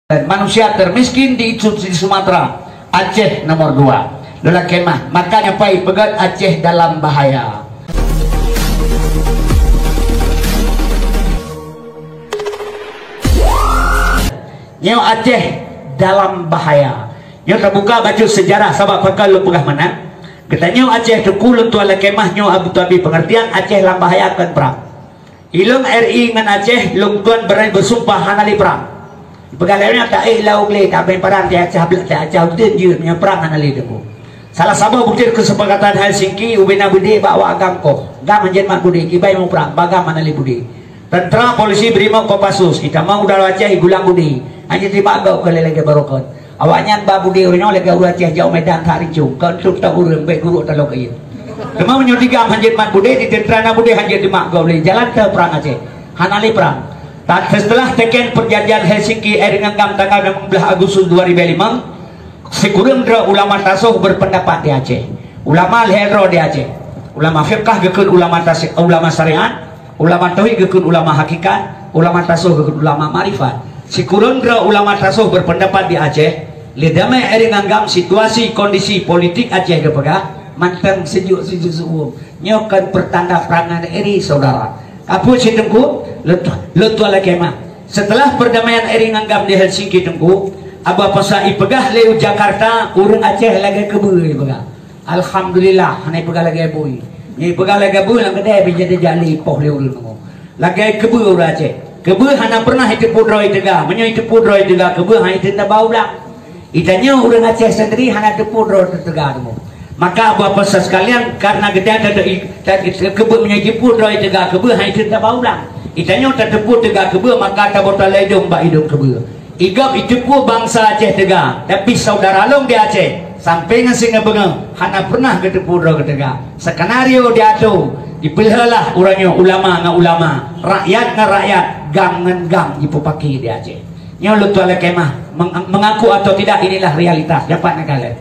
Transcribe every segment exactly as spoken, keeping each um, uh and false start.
Manusia termiskin di, di Sumatera, Aceh nomor dua. Lôn lakée mah, makanya pai peugét Aceh dalam bahaya. Nyoe Aceh dalam bahaya. Nyoe tabuka bacut sejarah, sabab pakon lôn peugah meunan. Geutanyoe Aceh, Teungku, lôn tuan lakée mah, nyoe Abu Tabi pengertian Aceh lam bahaya kon prang. Ilôn R I ngon Aceh, lôn kon berani bersumpah hana lé prang. Peugah lé nyan, taék lam u glé, tabeng parang, tacah blek, tacah uteuen jeuet, meunyoe prang hana lé, Teungku. Salah saboh bukeuti keusepakatan Helsinki, ubena beudé bak awak GAM koh. GAM hanjeuet mat beudé, kiban muprang, bak GAM hana lé beudé. Teuntra, polisi, brimob, Kopassus, itamong u dalam Aceh, igulang beudé. Hanjeuet teurimong gob keu lagée barokon. Awaknyan ba beudé uroe nyoe lagée ureuëng Aceh jak u Medan that rincong, kon trok teuh ureuëng bék gurok taloe kayée. Teuma meunyoe di GAM hanjeuet mat beudé, di teuntra na beudé hanjeuet teurimong gob lé, jalan teuh prang Aceh. Hana lé prang. Setelah teken perjanjian Helsinki, R I ngon GAM tanggal enam belas Agustus dua ribu lima, sikureueng droe ulama tasawuf berpendapat di Aceh. Ulama lhée droe di Aceh. Ulama fiqah geukheun ulama tas-, ulama syariat, ulama tauhid geukheun ulama hakikat, ulama tasawuf geukheun ulama makrifat. Sikureueng droe ulama tasawuf berpendapat di Aceh, lé damé R I ngon GAM situasi kondisi politik Aceh geupeugah mantong sejuk-sejuk siuem. Nyoe kon pertanda prang ngon R I, saudara. Ka peue cit, Teungku? Lôn tuan lakée mah. Setelah perdamaian R I ngon GAM di Helsinki, Teungku, Abu Pasha ipeugah lé u Jakarta, ureuëng Aceh lagée keubeue ipeugah. Alhamdulillah, hana ipeugah lagée bui. Nyoe ipeugah lagée bui, lam keudée bijéh teujaleh poh lé ureuëng nyoe. Lagée keubeue ureuëng Aceh. Keubeue hana pernah iteupeue droe iteuga. Meunyoe iteupeue droe iteuga keubeue, hana iteun taba u blang. Itanyoe ureuëng Aceh sendiri hana teupeue droe teuga teuma. Maka Abu Pasha sekalian, karena geutanyoe ta-, ta-, keubeue meunyoe iteupeue droe iteuga keubeue, hana iteun taba u blang. Itanyoe tateupeue teuga keubeue, maka tabôh taloe idong bak idong keubeue. Igob iteupeue bansa Aceh teuga, tapi saudara lôn di Aceh, sampoe ngon singoh beungoh, hana pernah geuteupeue droe geuteuga. Skenario diatur, dipeulheulah uroe nyoe ulama ngon ulama, rakyat ngon rakyat, GAM ngon GAM jipeupaki di Aceh. Nyoe lôn tuan lakée mah, meng-, mengaku atau tidak, inilah realitas, dapat neukalon.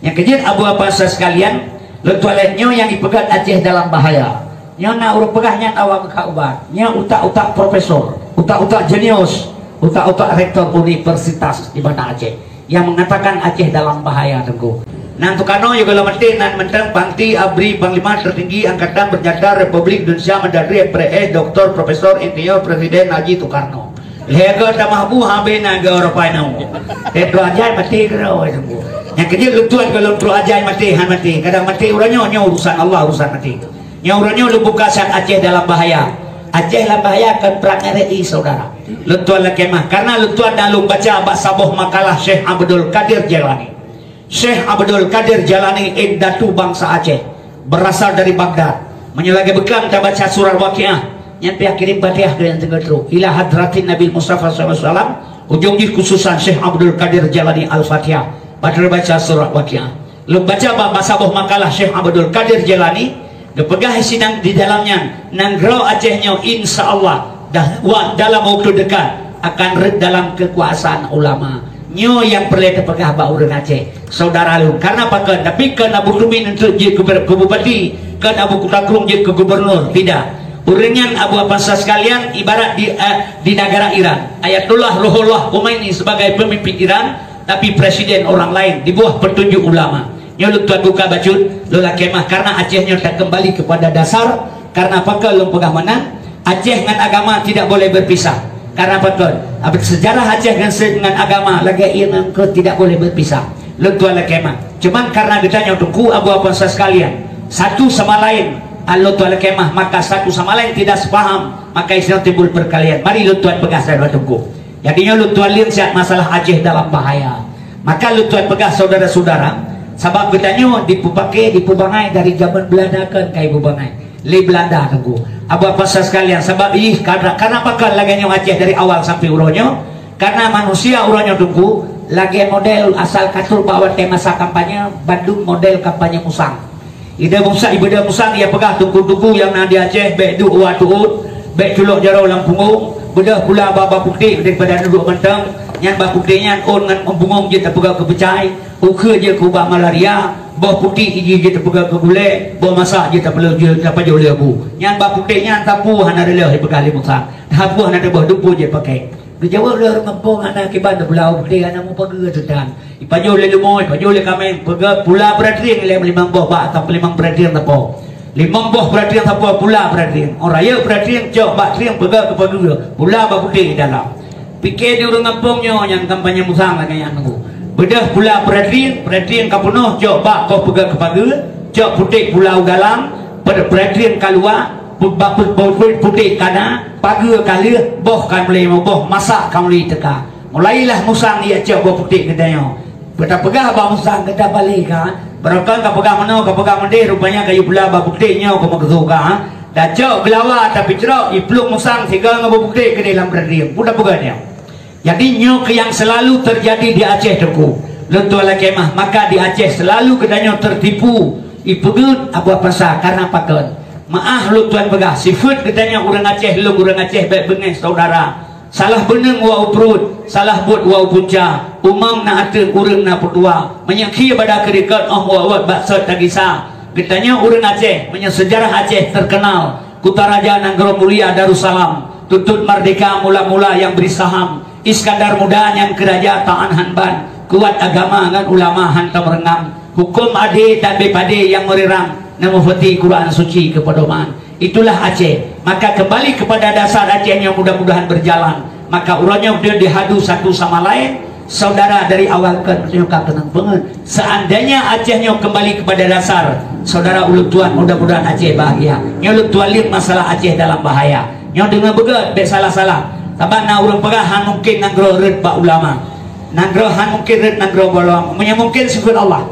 Nyang keujeuet Abu Pasha sekalian, lôn tuan lé nyoe nyang ipeugét Aceh dalam bahaya. Nyoe na ureuëng peugah nyan awak meukat ubat. Nyoe utak-utak profesor, utak-utak jenius, utak-utak rektor universitas di Banda Aceh yang mengatakan Aceh dalam bahaya, Teungku. Nan tukanoe yôh gohlom maté nan mantong Panglima ABRI, Panglima Tertinggi Angkatan Bersenjata Republik Indonesia Mandatory F R S, Doktor Profesor Insinyur Presiden Haji Soekarno. Lhée goe tamah bu habéh na goe Eropa nyoe. Teuh troh ajai maté keudroe Teungku. Nyang keujeuet lôn tuan gohlom troh ajai maté, han maté. Kadang maté uroe nyoe, nyoe urusan Allah, urusan maté. Nyoe uroe nyoe lôn buka siat Aceh dalam bahaya. Aceh lam bahaya kon prang R I, saudara. Lôn tuan lakée mah, karena lôn tuan dan lôn baca bak saboh makalah Syekh Abdul Qadir Jailani. Syekh Abdul Qadir Jailani, indatu bansa Aceh, berasal dari Baghdad. Meunyoe lagée beuklam tabaca surat Waqiah, nyan pih kirim Fatihah keu nyang teungoh trok. Ila hadratin Nabi Mustafa sallallahu alaihi wasallam, ujong jih khususan Syekh Abdul Qadir Jailani Al-Fatihah. Padahai baca surat Waqiah. Lôn baca bak masa boh makalah Syekh Abdul Qadir Jailani, geupeugah sidang di dalam nyan, nanggroe Aceh nyoe insya Allah dah wa-, dalam waktu dekat akan rhët dalam kekuasaan ulama. Nyoe nyang peureulée teupeugah bak ureuëng Aceh, saudara lôn. Karena pakon? Tapi kon Abu Tumin untuk jeuet keu ber-, keu bupati, kon Abu Kuta Krueng jeuet keu gubernur, tidak. Ureuëng nyan, Abu Pasha sekalian, ibarat di, eh, di negara Iran. Ayatullah Ruhollah Khomeini sebagai pemimpin Iran, tapi presiden orang lain di bawah petunjuk ulama. Nyoe lôn tuan buka bacut, lôn lakée mah, karena Aceh nyoe takeumbali kepada dasar, karena pakon lôn peugah meunan, Aceh ngon agama tidak boleh berpisah. Karena pakon? Abit sejarah Aceh ngon se-, ngon agama lagée ié ngon keuh tidak boleh berpisah. Lôn tuan lakée mah. Cuman karena geutanyoe Teungku Abu Pasha sekalian, satu sama lain, ah, lôn tuan lakée mah, maka satu sama lain tidak sepaham, maka istilah timbul perkelahian. Mari lôn tuan peugah saudara Teungku. Jadi nyoe lôn tuan leueng siat masalah Aceh dalam bahaya. Maka lôn tuan peugah saudara-saudara, sabab geutanyoe dipeupaké, dipeubangai dari zaman Belanda kon ka ipeubangai lé Belanda Teungku. Abu Pasha sekalian, sabab ih, karena, karena pakon lagée nyoe Aceh dari awal sampai uroe nyoe? Karena manusia uroe nyoe Teungku, lagée model asal katur bak watée masa kampanye, bandum model kampanye musang. Ida Musa, ibadah Musa, ia peugah teungku-teungku nyang na di Aceh, bék duek u tuôt, bék culok jaroe lam pungong, beudôh pula ba, ba putéh daripada duek mantong, nyan ba putéh nyan ôn ngon bungong jeuet tapeugah keu peucai, ukeue jeuet keu ubat malaria, boh putéh iji jeuet tapeugah keu gulée, boh masak jeuet tapeuleuh jeuet tapajoh lé bu. Nyan ba putéh nyan sapeue hana reuloh ipeugah lé Musa, sapeue hana teuboh dumpeue jeuet pakai. Geujaweueb lé ureuëng gampông hana kiban, pula ureuëng hana mupageue teutan. Ipajoh lé leumo, ipajoh lé kaméng, peugah pula beuratrieng lé limong boh bak atau limong beuratrieng sapo. Limong boh beuratrieng sapo pula beuratrieng. Orang rayeuk beuratrieng cok bak trieng peugah keu pageue, pula bak putéh dalam. Pike di ureuëng gampông nyoe nyang kampanye musang lagée nyan nunggu. Beudôh pula beuratrieng, beuratrieng ka peunoh cok bak boh peugah keu pageue, cok putéh pula u dalam, beuratrieng ka luwa, pu-, bak pu-, pu-, putéh kana, pageue ka lheueh, boh ka mulai meuboh, masak ka mulai teuka. Mulailah musang ia cok boh putéh geutanyoe. Beutapeugah bak musang geuta balé ka, beurokon ka peugah meunoe, ka peugah meudeh, rupanya kayu pula bak putéh nyoe ka meukeusok ka. Tacok geulawa, tapicrok, iplueng musang sigoe ngon boh putéh keudeh lam beuratrieng. Peue tapeugah nyoe? Jadi nyoe keuh nyang selalu terjadi di Aceh, Teungku. Lôn tuan lakée mah, maka di Aceh selalu geutanyoe tertipu, ipeugeuet abu pasar karena pakon. Meuáh lôn tuan peugah, sifeuet geutanyoe ureuëng Aceh, lôn ureuëng Aceh bék beungéh saudara. Salah beuneueng wau pruet, salah buet wau punca. Umong na ateueng, ureuëng na peutua. Meunyoe khie bada keurikot, óh wot-wot bak sot tagisa. Geutanyoe ureuëng Aceh, meunyoe seujarah Aceh terkenal, Kutaraja Nanggroe Mulia Darussalam, Tutut Merdeka mula-mula nyang bri saham, Iskandar Muda nyang keu raja taan han ban, kuat agama ngon ulama han tameureungam, huköm adé dan beupadé nyang meurirang, na meufeuti Quran Suci keu pedoman. Itulah Aceh. Maka kembali kepada dasar Aceh nyang mudah-mudahan berjalan. Maka uroe nyoe deuh dihadu satu sama lain, saudara dari awal kon meunyoe ka keunong beungeut. Seandainya Aceh nyoe kembali kepada dasar, saudara ulôn tuan, mudah-mudahan Aceh bahagia. Nyoe ulôn tuan liek masalah Aceh dalam bahaya. Nyoe deungoe beugét, bék salah-salah. Saban na ureuëng peugah han mungken nanggroe rhot bak ulama. Nanggroe han mungken rhot nanggroe bak ulama. Meunyoe mungken sifeuet Allah.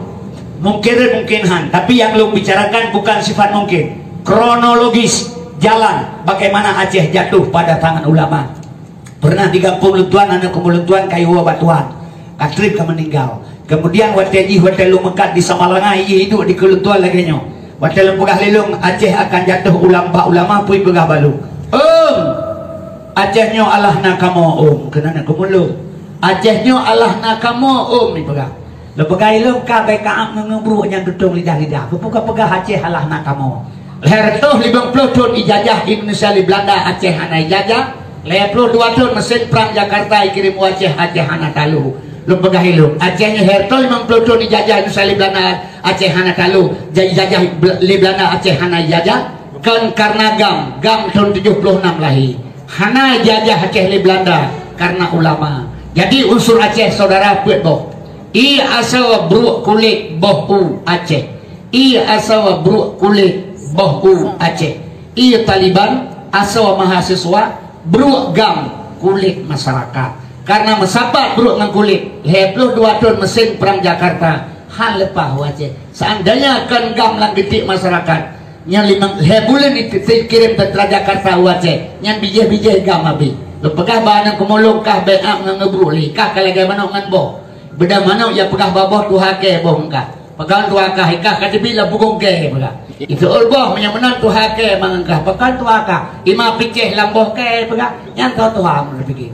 Mungken rhot mungken han. Tapi nyang lôn bicarakan bukan sifat mungken. Kronologis jalan bagaimana Aceh jatuh pada tangan ulama. Pernah di gampông lôn tuan, aneuk keumu lôn tuan ka iwoe bak tuan. Ka trép ka meuninggai. Kemudian watée jih, watée lôn meukat di Samalanga, jih iduek di keu lôn tuan lagée nyoe. Watée lôn peugah lé lôn, Aceh akan jatuh ulam bak ulama, peue ipeugah bak lôn? Ôm! Aceh nyoe alah na kamoe, ôm, keunan keumu lôn. Aceh nyoe alah na kamoe, ôm, ipeugah. Lôn peugah ilôn ka bék ka am ngon ngeubruek nyang tutong lidah-lidah. Keupeue ka peugah Aceh alah na kamoe? Lhée reutôh limong ploh thon ijajah Indonesia lé Belanda, Aceh hana ijajah. Lhée ploh dua thon meusén prang Jakarta ikirém u Aceh, Aceh hana talo. Lôn peugah ilôn, Aceh nyoe lhée reutôh limong ploh thon ijajah Indonesia lé Belanda, Aceh hana talo. Ja-, ijajah Bel-, lé Belanda, Aceh hana ijajah. Kon karena GAM, GAM thon tujoh ploh nam lahé. Hana ijajah Aceh lé Belanda karena ulama. Jadi unsur Aceh saudara peuet boh. Ie asoe bruek kulét boh u Aceh. Ie asoe bruek kulét boh u Aceh. Ie Taliban asoe mahasiswa, bruek GAM kulét masyarakat. Karena meusapat bruek ngon kulét, lhée ploh dua thon meusén prang Jakarta han leupah u Aceh. Seandainya kon GAM lam geutiek masyarakat, nyan limong lhée buleuen it-, it-, ikirém teuntra Jakarta u Aceh, nyan bijéh-bijéh GAM abéh. Lôn peugah bak aneuk keumu lôn, kah bék am ngon ngeubruek lé, kah ka lagée manok ngon boh. Beuda manok nyang peugah bak boh tuha kée boh meukah. Pakon tuha kah, ikah ka teubiet lam pugong kée peugah. Iseuôt boh meunyoe meunan tuha kée mangat kah. Pakon tuha kah, ima picéh lam boh kée peugah. Nyan tuha-tuha meunyoe pike.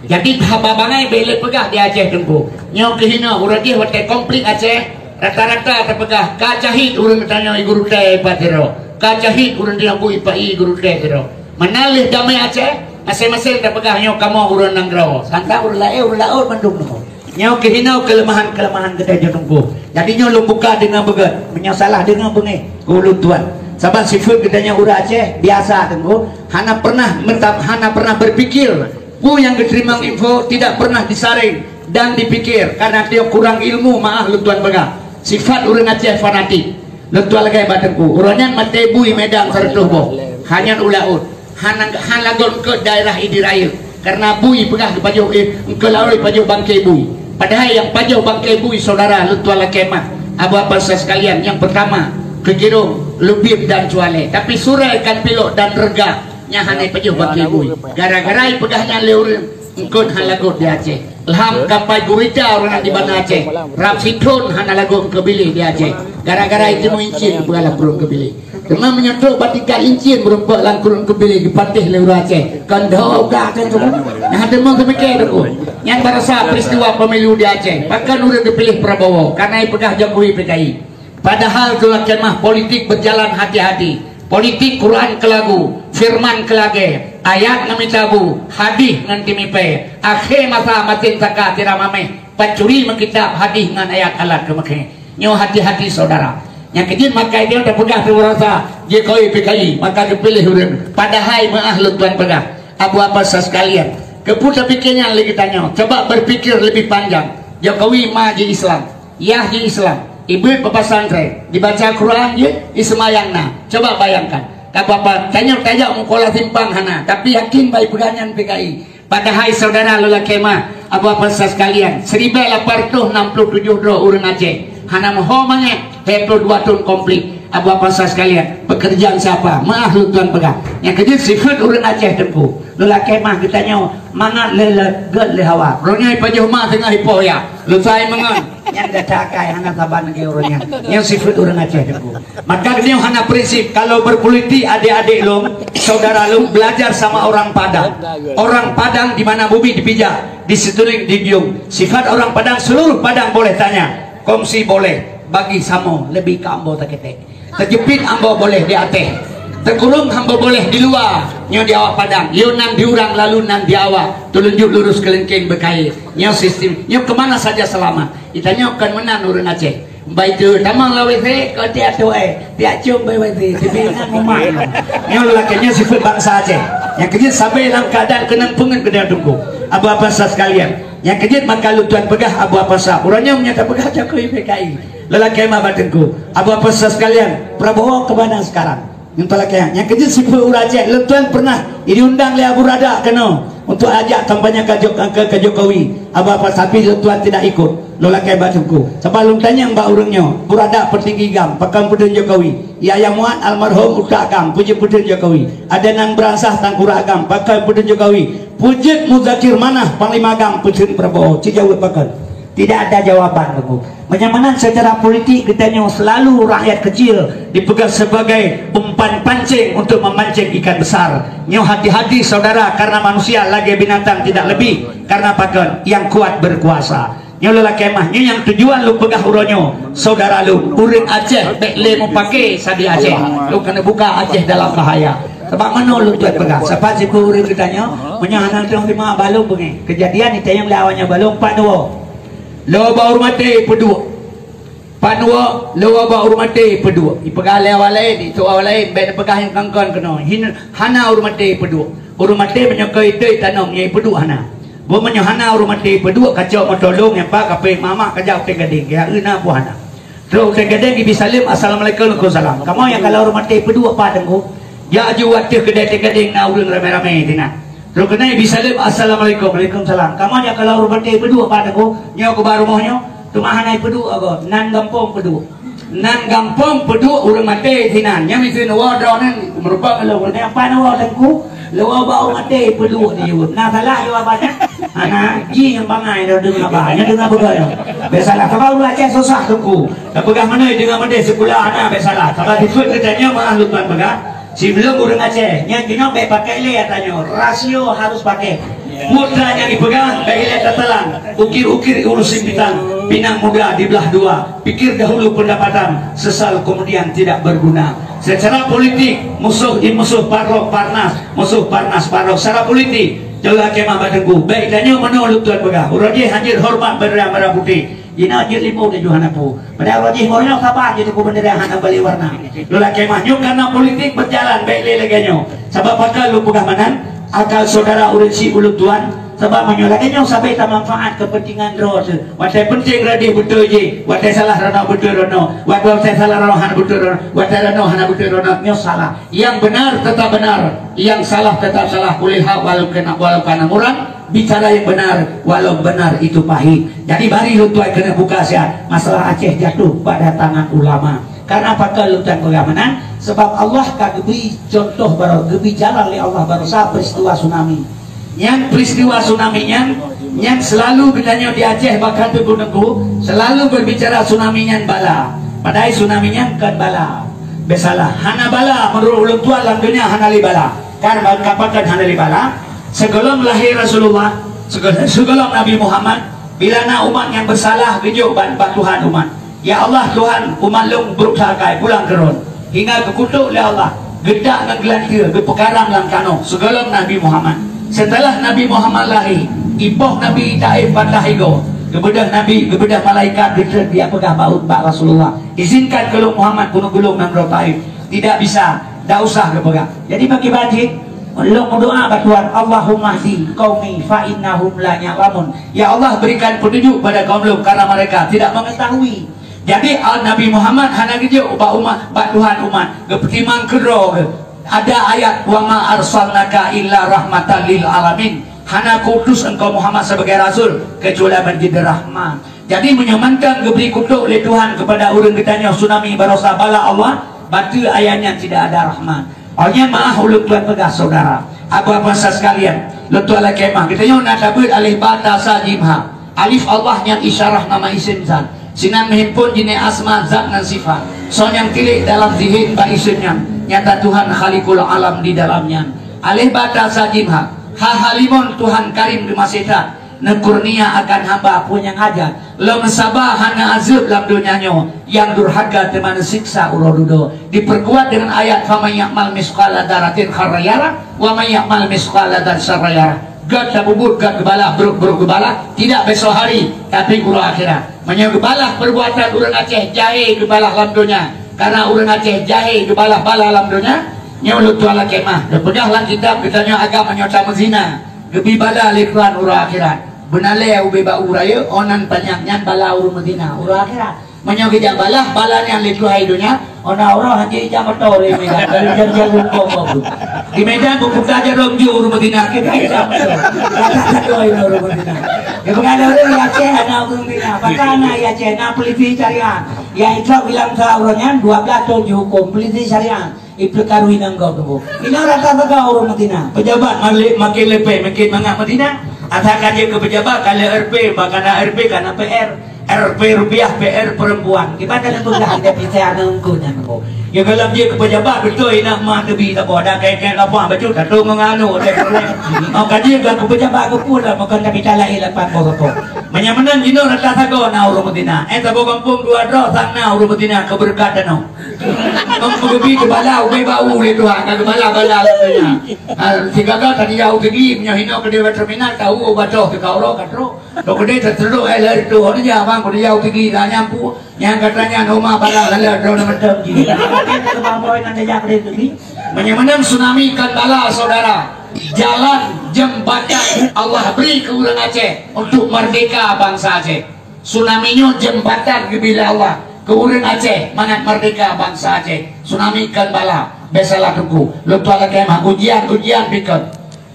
Jadi haba bangai bék lé peugah di Aceh, Teungku. Nyoe keuh inoe uroe jih watée konflik Aceh, rata-rata tapeugah ka cahit ureuëng tanyoe i gurutée pat sidroe. Ka cahit ureuëng tanyoe bui pat i gurutée sidroe. Meunan lheueh damé Aceh, maséng-maséng tapeugah nyoe kamoe ureuëng nanggroe. Santang ureuëng laén, ureuëng laôt mandum nyoe. Nyoe keuh inoe keuleumahan-keuleumahan geutanyoe, Teungku. Jadi nyoe lôn buka deungon beugét, meunyoe salah deungon beungéh keu ulôn tuan. Saban sifeuet geutanyoe ureuëng Aceh biasa, Teungku, hana pernah meuta-, hana pernah berpikir peue nyang geuteurimong info, tidak pernah disaring dan dipikir karena dia kurang ilmu, meuáh lôn tuan peugah. Sifat ureuëng Aceh fanatik. Lôn tuan lagée bak Teungku, uroe nyan maté bui Medan seratus boh, hana u laôt. Hana, hana lagot keu daerah idi rayeuk. Karena bui peugah geupajoh, eh, engkeu laôt ipajoh bangke bui. Padahai nyang pajoh bangke bui saudara lôn tuan lakée mah, abu-abu sekalian, nyang pertama, Keujeurong, Lubib dan Cualé. Tapi Surée, Kanpilok dan Reugak, nyan hana ipajoh bangke bui. Gara-gara ipeugah nyan lé ureuëng, eungkôt han lagot di Aceh. Lham kapai gurita ureuëng di Banda Aceh, rab sithon hana lagot keubiléh di Aceh. Gara-gara itu meuincin peugah lam krueng keubiléh. Teuma meunyoe trok bak tingkat incien meurumpok lam krueng keubiléh geupatéh lé ureuëng Aceh. Kon dhoe gak keu tu. Nah, teuma geupike tu. Nyang barasa peristiwa pemilu di Aceh, pakon ureuëng geupiléh Prabowo, karena ipeugah Jokowi P K I. Padahal tu lakée mah politik berjalan hati-hati. Politik Quran keu lagu, firman keu lagée, Ayat ngon mita bu, hadih ngon timipée. Akhé masa masin saka sira mameh, pancuri meukitab hadih ngon ayat alat keumeukhe. Nyoe hati-hati syedara. Nyang keujeuet maka nyoe tapeugah teumeurasa Jokowi P K I, maka geupiléh ureuëng. Padahai meuah lôn tuan peugah, Abu Abbas sekalian, keupeue tapike nyan lé geutanyoe? Coba berpikir lebih panjang. Jokowi ma ji Islam, yah ji Islam, ibuet bak pesantren, dibaca Quran jih, iseumayang na. Coba bayangkan, ka apa tanyoe tajak meukola simpang hana, tapi yakin bai peugah nyan P K I. Padahai syedara lôn lakée meuah, Abu Abbas sekalian, siribée lapan reutôh nam ploh tujoh droe ureuëng Aceh hana meuho mangat, dua ploh dua thon konflik. Abu Abbas sekalian, pekerjaan siapa? Meuah lôn tuan peugah. Nyang keujeuet sifeuet ureuëng Aceh teungku. Lôn lakée meuah geutanyoe mangat lé, lé gét lé hawa. Roh nyoe ipajoh ma teungoh ipoh ya. Lôn sai meungon. Nyang gata akai hana saban lagée ureuëng nyan. Nyang sifeuet ureuëng Aceh teungku. Maka geutanyoe hana prinsip. Kalau berpolitik adik-adik lôn, saudara lôn, belajar sama orang Padang. Orang Padang di mana bumi dipijak, di situ dijunjung. Sifat orang Padang, seluruh Padang boleh tanya. Kongsi boleh, bagi samo lebih ka ambo taketek. Teujeupit ambo boleh di ateh. Teukurong ambo boleh di luwa. Nyoe di awak Padang. Yo nan di urang lalu nan di awak. Tulunjuk lurus kelengkeng beukaye. Nyoe sistem. Nyoe kemana saja selamat. Itanyoe kon meunan ureuëng Aceh. Bai tu tamong la W C, kau tiap tu eh. Tiap cium bai W C. Tapi nan rumah. Nyoe lakée nyoe sifeuet bangsa Aceh. Nyang keujeuet sabe lam keadaan keunong peungeut keu teungku. Abu Abbas sekalian. Nyang keujeuet maka lôn tuan peugah Abu Abbas. Uroe nyoe meunyoe tapeugah Jokowi P K I. Lôn lakée meuah bak teungku. Abu Abbas sekalian, Prabowo ke mana sekarang? Nyang talakée, nyang keujeuet sifeuet ureuëng Aceh, lôn tuan pernah diundang lé Abu Rada keunoe untuk ajak kampanye ke, Jok- ke, ke Jokowi. Abu Abbas, tapi lôn tuan tidak ikut. Lôn lakée bak teungku. Sabab lôn tanyong bak ureuëng nyoe, Abu Rada peutinggi GAM, pakon peuteun Jokowi. Yahya Muat almarhum utak GAM, peujeuet peuteun Jokowi. Adnan Beransah tangkurak GAM, pakon peuteun Jokowi. Peujeuet Muzakir Manaf panglima GAM, peuteun Prabowo. Ci jaweueb pakon? Tidak ada jawaban, Teungku. Meunyoe meunan secara politik geutanyoe selalu rakyat kecil dipeugah sebagai umpan pancing untuk memancing ikan besar. Nyoe hati-hati saudara, karena manusia lagée binatang tidak lebih, karena pakon yang kuat berkuasa. Nyoe lôn lakée meuah, nyoe nyang tujuan lôn peugah uroe nyoe, saudara lôn, ureuëng Aceh bék lé mupake sabe Aceh. Lôn keuneuk buka Aceh dalam bahaya. Sabab meunoe lôn tuan peugah, sapat sifeuet ureuëng geutanyoe, meunyoe hana teurimong balong beungéh. Keujadian itanyong lé awaknyan balong pat dua. Lôn ba ureuëng maté peuduek. Pat dua, lôn ba ureuëng maté peuduek. Ipeugah lé awak laén, itu awak laén, bék neupeugah nyang kon-kon keunoe. Hin, hana ureuëng maté peuduek. Ureuëng maté meunyoe keu iteuh tanong nyang peuduek hana. Buet meunyoe hana ureuëng maté peuduek, kacok meuto lông nyang pat kape mamak kajak uteng gadeng, ya euna pun hana. Trok uteng gadeng ibi saleuem, "Assalamualaikum." "Waalaikumsalam." Kamoe nyang kalau ureuëng maté peuduek pat Teungku? Jak ju wateueh keudai uteng gadeng na ureuëng ramé-ramé sinan. Trok keunan ibi saleuem, "Assalamualaikum." "Waalaikumsalam." Kamoe nyang kalau ureuëng maté peuduek pat Teungku? Nyoe keuba rumoh nyoe, teuma hana peuduek agoe, nan gampông peuduek. Nan gampông peuduek ureuëng maté sinan. Nyang miseue neuwoe droeneuh meureumpok lôn ureuëng nyan, "Pat neuwoe Teungku?" "Lôn woe ba ureuëng maté peuduek," jaweueb. Na salah jawaban nyan? Hana, jih nyang bangai droe deungoe haba. Nyan deungoe peugah nyoe. Bék salah. Sabab ureuëng Aceh susah Teungku. Tapeugah meunoe deungoe meudeh sikula hana bék salah. Sabab sifeuet geutanyoe meuah lôn tuan peugah. Siblom ureuëng Aceh, nyan jinoe bék pakai lé ata nyoe. Rasio harus pakai. Mutra nyang ipeugah bék ilée tatalan. Ukir-ukir urus simpitan. Pinang muda diblah dua. Pikir dahulu pendapatan, sesal kemudian tidak berguna. Secara politik, musuh di musuh parok parnas, musuh parnas parok. Secara politik, jalan kemah bak Teungku. Bék tanyoe meunoe lôn tuan peugah. Uroe jih hanjeuet horeumat bendera merah putih. Jinoe jeuet limong tujoh hana peue. Padahai uroe jih ngon nyoe saban jeuet Teungku bendera hana balek warna. Lôn lakée meuah nyoe karena politik berjalan bék lé lagée nyoe. Sabab pakon lôn peugah meunan, akal saudara ureuëng syiek ulôn tuan, sabab meunyoe lagée nyoe sabe tamanfaat kepentingan droe teuh. Watée penting radeh beutôi jih, watée salah droeneuh beutôi droeneuh, watée salah droeneuh hana beutôi droeneuh, watée droeneuh hana beutôi droeneuh, nyoe salah. Yang benar tetap benar, yang salah tetap salah. Qulil haq walau kana, walau kana murran, bicara yang benar walau benar itu pahit. Jadi mari lôn tuan keuneuk buka siat, masalah Aceh jatuh pada tangan ulama. Karena pakon lôn tuan peugah meunan, sebab Allah ka geubri contoh baroe, geubri jalan lé Allah baroesa peristiwa tsunami. Nyan peristiwa tsunami nyan, nyan selalu geutanyoe di Aceh bahkan Teungku-teungku selalu berbicara tsunami nyan bala. Padahai tsunami nyan kon bala. Bék salah, hana bala, menurut ulôn tuan lam dunia hana lé bala. Kan, ka pakon hana lé bala? Sigohlom lahé Rasulullah, sigohlom, sigohlom Nabi Muhammad, bila na umat nyang bersalah geujok bak, bak Tuhan umat. "Ya Allah, Tuhan, umat lôn brok that akai, pulang keu droen." Hingga geukutok lé Allah. Geutak ngon geulanteue geupeukaram lam tanoh sigohlom Nabi Muhammad. Seuteulah Nabi Muhammad lahé, ipoh Nabi Taif patah igoe. Geubeudoh Nabi, geubeudoh malaikat geutreun, geujak peugah bak, bak Rasulullah, "Izinkan keu lôn Muhammad keuneuk geulong nanggroe Taif." "Tidak bisa, dak usah geupeugah." Jadi bagi bajik, lôn meudoa bak Tuhan, "Allahumma hdi qaumi fa innahum la ya'lamun." Ya Allah, berikan petunjuk pada kaum lôn karena mereka tidak mengetahui. Jadi, ah, Nabi Muhammad hana geujok bak umat, bak Tuhan umat, geupeutimang keudroe geuh. Ada ayat, "Wa ma arsalnaka illa rahmatan lil alamin." Hana kuutus engkau Muhammad sebagai rasul kecuali menjadi rahmat. Jadi, meunyoe mantong geubri kutok lé Tuhan kepada ureuëng geutanyoe tsunami barosa bala Allah, bateu ayat nyan tidak ada rahmat. Oh nyan maah ulôn tuan peugah saudara. Apa-apa sekalian, lôn tuan lakée mah. Geutanyoe na tabeuet alif ba ta sa jim ha. Alif Allah nyan isyarah nama isim zat. Sinan meuhimpon jiné asma zat ngon sifat. Soe nyang tilik dalam zihin bak isim nyan, nyata Tuhan Khaliqul Alam di dalam nyan. Alif ba ta sa jim ha. Ha halimon Tuhan Karim geumaséh that. Neukurnia akan hamba peue nyang hajat. Lom saba hana azeub lam donya nyoe, nyang durhaka teuma neusiksa uroe dudoe. Diperkuat dengan ayat, "Faman ya'mal misqala dzarratin khairan yarah, wa man ya'mal misqala dzarratin syarran yarah." Gét tabubuet, gét geubalah, brok-brok geubalah, tidak besok hari, tapi uroe akhirat. Meunyoe geubalah perbuatan ureuëng Aceh jahé geubalah lam donya, karena ureuëng Aceh jahé geubalah bala lam donya, nyoe lôn tuan lakée mah. Geupeugah lam kitab geutanyoe agam meunyoe tameuzina, geubi bala lé Tuhan uroe akhirat. Beunalée ubé bak uroe rayeuk, oh nan panyang nyan bala ureuëng meuzina uroe akhirat. Meunyoe geujak balah bala nyan lé Tuhan donya, oh na uroe hana ijak moto lé Medan, dari jam-jam lumpong bak. Di Medan beuputa jaroe jeuet ureuëng meuzina, keu ijak moto. Kata-kata ureuëng meuzina. Geupeugah lé ureuëng, "Ya Aceh, hana ureuëng meuzina." Pakon hana ya Aceh, na polisi syariat. Ya, itrok bilang sa ureuëng nyan dua belas thon jihuköm polisi syariat. Ipeukarui nanggroe teungku. Inoe rata saga ureuëng meuzina. Pejabat malik makin leupie, makin mangat meuzina. Asai ka jeuet keu pejabat, ka lheueh R P, bah ka na R P, ka na P R. R P rupiah, P R perempuan. Kiban ka lheueh peugah, dia bisa aneuk teungku nyan teungku. Ya, gohlom jeuet keu pejabat, beutôi inah mah teubi saboh. Dak kayèe-kayèe lapah bacut, tato ngon aneuk, dia keren. Oh, ka jeuet keu pejabat, keu peue lah, makon tapi talai lapan boh sapo. Meunyoe meunan jinoe rata sagoe na ureuëng meuzina. Eh, saboh gampông dua droe sang na ureuëng meuzina keu beureukat tanoh. Ngon meugeubi teubala ubé bak u lé Tuhan, ka geubala-bala lé Tuhan. Ha, sigaga tadi jauh tinggi, meunyoe hinoe keudeh bak terminal, tahu batoh teuka uroe ka trok. Dok keudeh teutreuk, eh, lheueh reutôh, hana jak bang, keudeh jauh tinggi, dah nyampu. Nyang gata nyan homa bala lala droe mantong jih. Teuma boy nan jak keudeh tinggi. Meunyoe meunan tsunami kon bala, saudara. Jalan, jembatan Allah beri keu ureuëng Aceh untuk merdeka bansa Aceh. Tsunami nyoe jembatan geubri lé Allah keu ureuëng Aceh mangat merdeka bansa Aceh. Tsunami kon bala, biasalah teungku. Lôn tuan lakée mah ujian, ujian pih kon.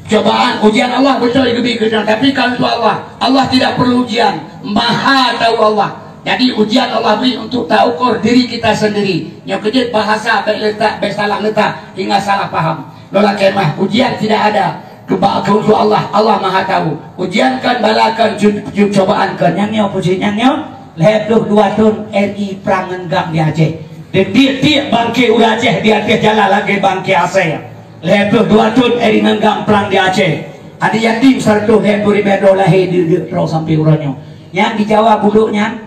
Cobaan, ujian Allah beutôi geubri keu droe, tapi kon untuk Allah. Allah tidak perlu ujian. Maha tahu Allah. Jadi ujian Allah beri untuk taukur diri kita sendiri. Nyoe keujeuet bahasa bèk leutak, bèk salah leutak hingga salah paham. Lôn lakée mah, ujian tidak ada. Keu bak, keu untuk Allah, Allah Maha Tahu. Ujian kon, bala kon, cu-, cu-, cobaan kon. Nyang nyoe, puji nyang nyoe, lhèe ploh dua thon R I prang ngon GAM di Aceh. Di tiep-tiep bangke ureueng Aceh di ateueh jalan lagèe bangke asèe. Lhèe ploh dua thon R I ngon GAM prang di Aceh. Aneuk yatim siratoh lhèe ploh ribèe droe lahé deuk-deuk droe sampoe uroe nyoe. Nyang di Jawa Budok nyan,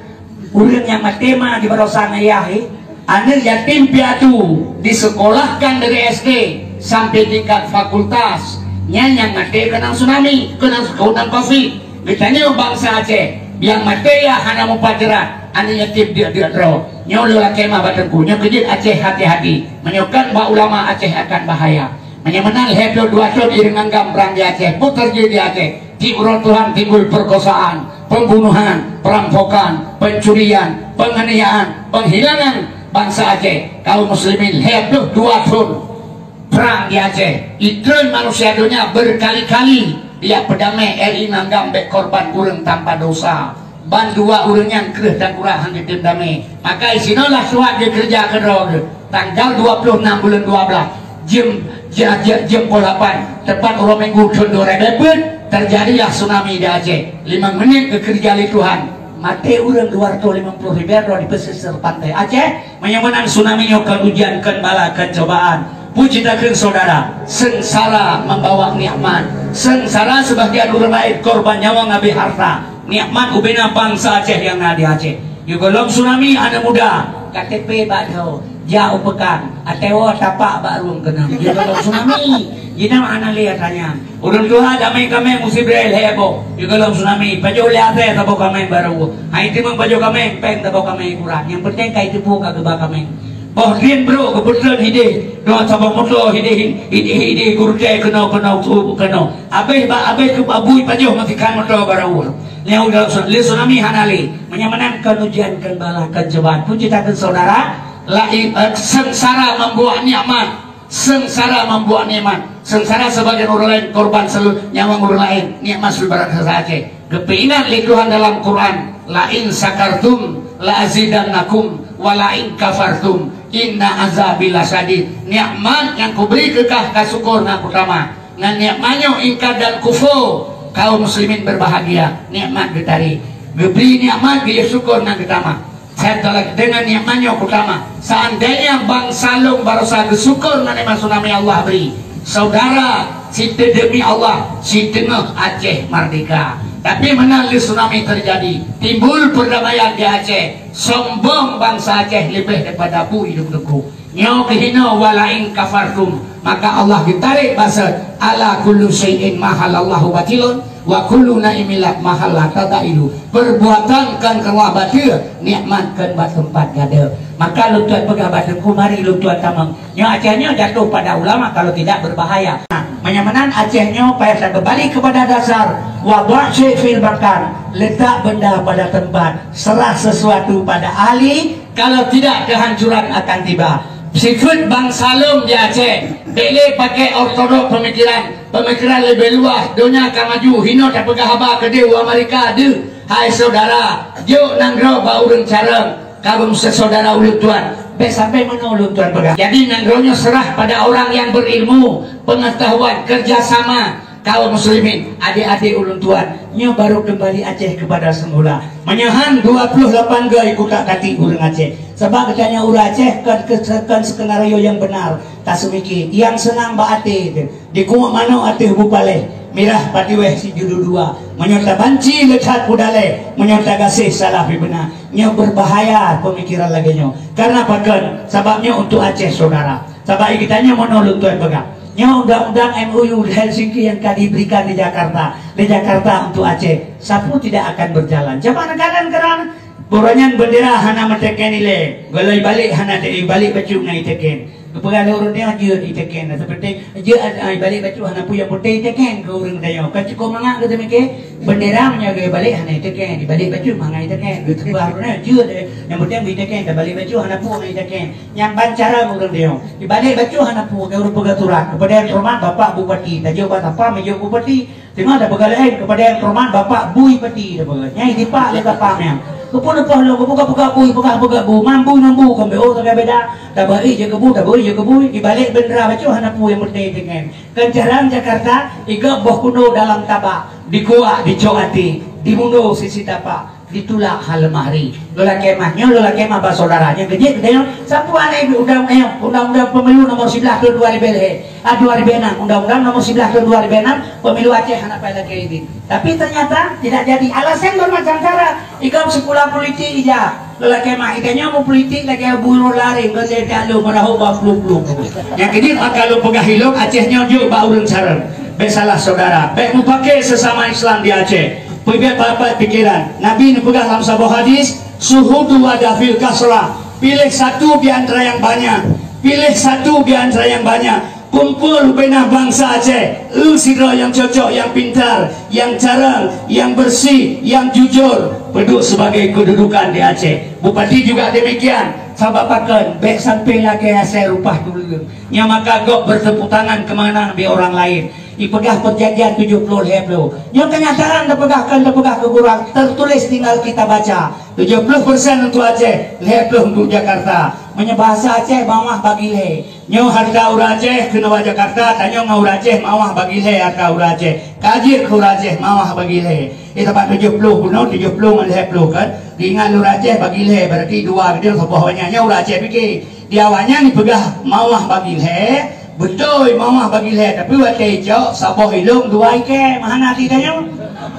ureueng nyang maté ma di baroesa ngon ayah, eh. Aneuk yatim piatu disekolahkan dari S D sampai tingkat fakultas. Nyan nyang maté keunong tsunami, keunong, keunong covid. Geutanyoe bansa Aceh, nyang maté yah hana mupat jeurat, aneuk yatim deuk-deuk droe. Nyoe lôn lakée ma bak Teungku, nyoe keujeuet Aceh hati-hati. Meunyoe kon bak ulama, Aceh akan bahaya. Meunyoe meunan lhèe ploh dua thon ureueng ngon GAM prang di Aceh, peue teujadi di Aceh? Tiep uroe Tuhan timbul perkosaan, pembunuhan, perampokan, pencurian, penganiayaan, penghilangan bansa Aceh. Kaum muslimin, lhèe ploh dua thon prang di Aceh. Jitreun manusia donya berkali-kali jak peudamé, R I ngon GAM bèk korban ureueng tanpa dosa. Bandua ureueng nyan kreueh dan ureueng han geutem damé. Maka isinoe lah suat geukeureuja keudroe geuh. Tanggal dua ploh nam buleuen dua blah, jeuem, jeuem, jeuem, jeuem peuet lapan, teupat uroe Minggu thon dua ribèe peuet, teujadilah tsunami di Aceh. Limong menit geukeureuja lé Tuhan, maté ureueng dua ratus limong ploh ribèe droe di pesisir pantai Aceh. Meunyoe meunan tsunami nyoe kon ujian, kon bala, kon cobaan. Puji takheun saudara, sengsara membawa nikmat. Sengsara sebagian ureueng laén korban nyawa ngabéh harta. Nikmat ubena bansa Aceh nyang na di Aceh. Nyoe gohlom tsunami aneuk muda, K T P bak droe. Jak u peukan, até woe tapak bak rueng keunong. Jigohlom tsunami. Jihnyan hana lé atra nyan. Ureueng tuha damé kaméng musim rhé lhèe boh. Jigohlom tsunami. Pajoh lé asèe saboh kaméng barô. Hai teumeung pajoh kaméng, péng saboh kaméng kurang. Nyang peunteng ka jiteupeue ka geuba kaméng. Boh drien brôk geupeutreun hidéh. Dua saboh moto hidéh, hidéh, hidéh gurutée keunoe, keunoe, keunoe. Abéh ba, abéh keu abui pajoh meusikan moto barô. Nyang udah lé tsunami hana lé. Meunyoe meunan kon ujian, kon bala, kon cobaan. Peue cit takheun syedara, laén, eh, seungsara membuat nikmat. Seungsara membuat nikmat. Seungsara sebagian ureueng laén korban selu-, nyawöng ureueng laén. Nikmat seubarang rasa Aceh. Geupeuingat lé Tuhan dalam Quran, "La in syakartum la azidannakum, wa la in kafartum inna azabi lasyadid." Nikmat nyang kubri keu kah, ka syukur na kutamah. Ngon nikmat nyoe ingkar dan kufur, kaum muslimin berbahagia. Nikmat geutarek. Geubri nikmat, geuyue syukur na geutamah. Saya tolak dengan nikmat nyoe kutamah. Seandainya bansa lôn barosa geusyukur ngon nikmat tsunami Allah bri, saudara, siteudemi Allah, siteungoh Aceh merdeka. Tapi meunan lé tsunami terjadi, timbul perdamaian di Aceh, sombong bansa Aceh leubeh daripada bui dum teungku. Nyoe keuhinoe, "Wa la in kafartum," maka Allah geutarek basa, "Ala kullu syai'in mahallallahu batilun, wa kullu ni'matin mahallahu tadailu." Perbuatan kan keureuloh bateue, nikmat kan bak teumpat gadôh. Maka lôn tuan peugah bak teungku, mari lôn tuan tamong. Nyoe Aceh nyoe jatuh pada ulama kalau tidak berbahaya. Nah, meunyoe meunan Aceh nyoe payah takeubali kepada dasar, "Wa ba' syai' fil makan," letak benda pada tempat, serah sesuatu pada ahli, kalau tidak, kehancuran akan tiba. Sifeuet bansa lôn di Aceh, bék lé pakai ortodok pemikiran. Pemikiran leubeh luas, donya ka maju, hinoe tapeugah haba keudeh u Amerika deuh. Hai saudara, jok nanggroe bak ureueng carông, ka beumeusaudara ulôn tuan. Bék sampai meunoe ulôn tuan peugah. Jadi nanggroe nyoe serah pada orang yang berilmu, pengetahuan, kerjasama. Kaum muslimin, adik-adik ulôn tuan, nyoe baru kembali Aceh kepada semula. Meunyoe han dua puluh lapan gei kutak katik ureueng Aceh. Sabab geutanyoe ureueng Aceh kon ke-, kon skenario nyang beunar. Taseumiké, nyang seunang bak até teuh. Dikuek manok ateueh bu paléh, mirah patiwéh sijudu dua. Meunyoe tabanci le that peudalée, meunyoe tagaséh salah pibeuna. Nyoe berbahaya pemikiran lagée nyoe. Karena pakon? Sabab nyoe untuk Aceh, saudara. Sabab geutanyoe meunoe lôn tuan peugah. Nyoe undang-undang M O U Helsinki yang ka diberikan di Jakarta, di Jakarta untuk Aceh, sapeue tidak akan berjalan. Coba neukala keudroe, uroe nyan bendera hana meuteken ilée, golom ibalek hana te-, ibalek bacut ngon iteken. Geupeugah lé ureueng nyan jeuet iteken, seperti jeuet, ah, ibalek bacut hana peue nyang putéh iteken keu ureueng tanyoe. Kan cukup mangat geuteumike, bendera meunyoe geubalek hana iteken, ibalek bacut mangat iteken. Geupeugah ureueng nyan jeuet, eh, nyang putéh iteken, ibalek bacut hana peue ngon iteken. Nyan ban cara ureueng tanyoe. Ibalek bacut hana peue, keu ureueng peugah surat. Kepada yang terhormat Bapak Bupati. Tajok bak sapa meujok Bupati. Teuma tapeugah laén, kepada yang terhormat Bapak Bui Pati tapeugah. Nyang dipak lé sapa nyan. Keupeue leupah lom, keupeue peugah bui, peugah peugah bu, mambu mambu kon beu, oh, taga beda. Tabari je keu bu, tabari je keu bui, ibalek bendera bacut hana peue nyang putéh iteken. Kan jalan Jakarta, igop boh kuno dalam tabak, dikuak dicok até, dimundo sisi tapak. Ditulak ha leumah ri. Lôn lakée meu'ah nyoe, lôn lakée meu'ah bak saudara. Nyang keujeuet geutanyoe, sapeue aneuëk undang, eh, undang-undang pemilu nomor siblaih tahun dua ribu lhée, ah, dua ribu enam, undang-undang nomor siblaih tahun dua ribu enam, pemilu Aceh hana payah lakée idin. Tapi ternyata tidak jadi. Alasan bermacam cara. Ikam sekolah politik ija. Lôn lakée meu'ah, geutanyoe meupolitik lagée buroe lari, geutanyoe meurahôk bak plueng-plueng. Nyang keujeuet maka lôn peugah ilôn, Aceh nyoe jeuet bak ureuëng carông. Bék salah saudara, bék mupake sesama Islam di Aceh. Peubeuet babat pikeran. Nabi neupeugah lam saboh hadis, "Suhudu wa dafil kasrah." Pilih satu di antara yang banyak. Pilih satu di antara yang banyak. Kumpul beunah bansa Aceh. Eu sidroe nyang cocok, nyang pintar, nyang carông, nyang bersih, nyang jujur. Peuduek sebagai kedudukan di Aceh. Bupati juga demikian. Sabab pakon, bék sampai lakée asai rupah tuleueng. Nyang maka gob bertepuk tangan kemenangan di orang lain. Ipeugah perjanjian tujuh puluh lhée puluh. Nyoe kenyataan tapeugah, kon tapeugah keu gurang, tertulis tinggal kita baca. Tujuh puluh persen untuk Aceh, lhée puluh untuk Jakarta. Meunyoe bahasa Aceh, mawah bagi lhée. Nyoe hareuta ureuëng Aceh keunoe bak Jakarta, tanyoe ngon ureuëng Aceh mawah bagi lhée hareuta ureuëng Aceh. Ka jeuet keu ureuëng Aceh mawah bagi lhée. Di teumpat tujuh puluh bunoe, tujuh puluh ngon lhée puluh kan. Geuingat lé ureuëng Aceh bagi lhée, berarti dua geutanyoe saboh awaknyan. Nyoe ureuëng Aceh pike. Di awaknyan ipeugah mawah bagi lhée, Beutôi mawah bagi lhèe, tapi watèe icok saboh ilông dua ikèe, meuhana hati tanyoe.